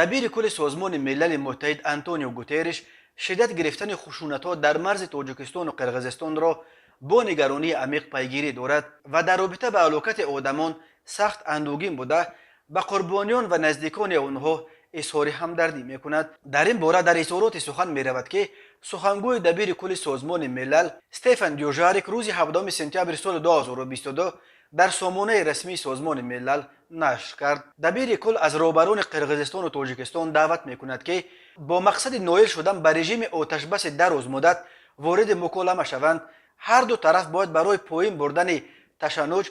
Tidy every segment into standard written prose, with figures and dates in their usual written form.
Дабири кулли Созмони Милали Муттаҳид Антонио Гутерриш шиддат гирифтани хушунатҳо дар марзи Тоҷикистону Қирғизистонро бо нигаронии амиқ пайгирӣ дорад ва дар робита ба ҳалокати одамон сахт андӯгин буда, ба қурбониён ва наздикони онҳо изҳори ҳамдардӣ мекунад. Дар ин бора дар изҳороте сухан меравад, ки сухангӯи дабири кулли Созмони Милал Стефан Дюжарик рӯзи 7 сентябри соли 2022 дар сомонаи расмии Созмони Милал нашр кард. Дабири кул аз роҳбарони Қирғизистону Тоҷикистон даъват мекунад, ки бо мақсади ноил шудан ба режими оташбаси дарозмуддат вориди муколама шаванд. Ҳар ду тараф бояд барои поин бурдани ташаннуҷ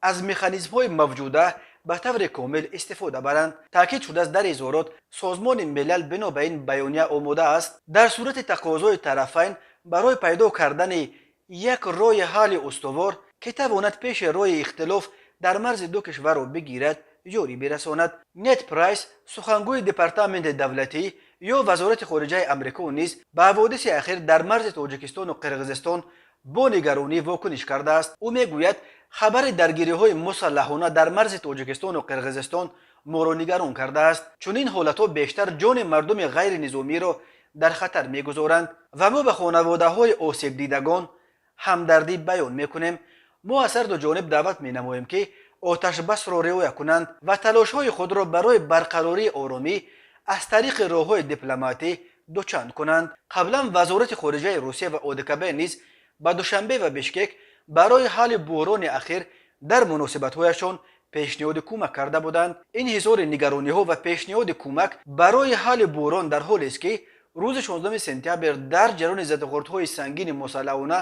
аз механизмҳои мавҷуда ба таври комил истифода баранд, таъкид шудааст дар изҳорот. Созмони Милал бино ба ин баёния омода аст, дар сурати тақозои тарафайн, барои пайдо кардани як роҳи ҳалли устувор, ки тавонад пеши роҳи ихтилоф дар марзи ду кишварро бигирад, ёрӣ бирасонад. Нед Прайс, сухангӯи Департаменти давлатӣ ё Вазорати хориҷаи Амрико, низ ба ҳаводиси ахир дар марзи Тоҷикистону Қирғизистон бо нигаронӣ вокуниш кардааст. Ӯ мегӯяд, хабари даргириҳои мусаллаҳона дар марзи Тоҷикистону Қирғизистон моро нигарон кардааст. Чунин ҳолатҳо бештар ҷони мардуми ғайринизомиро дар хатар мегузоранд ва мо ба хонаводаҳои осебдидагон ҳамдардӣ баён мекунем. Мо аз ҳарду ҷониб даъват менамоем, ки оташбасро риоя кунанд ва талошҳои худро барои барқарории оромӣ аз тариқи роҳҳои дипломатӣ дучанд кунанд. Қаблан Вазорати хориҷаи Русия ва ОДКБ низ ба Душанбе ва Бишкек барои ҳалли буҳрони ахир дар муносибатҳояшон пешниҳоди кӯмак карда буданд. Ин изҳори нигарониҳо ва пешниҳоди кӯмак барои ҳалли буҳрон дар ҳолест, ки рӯзи 16 сентябр дар ҷараёни задухӯрдҳои сангини мусаллаҳона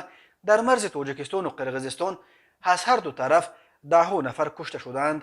дар марзи Тоҷикистону Қирғизистон аз ҳар ду тараф даҳҳо нафар кушта шуданд.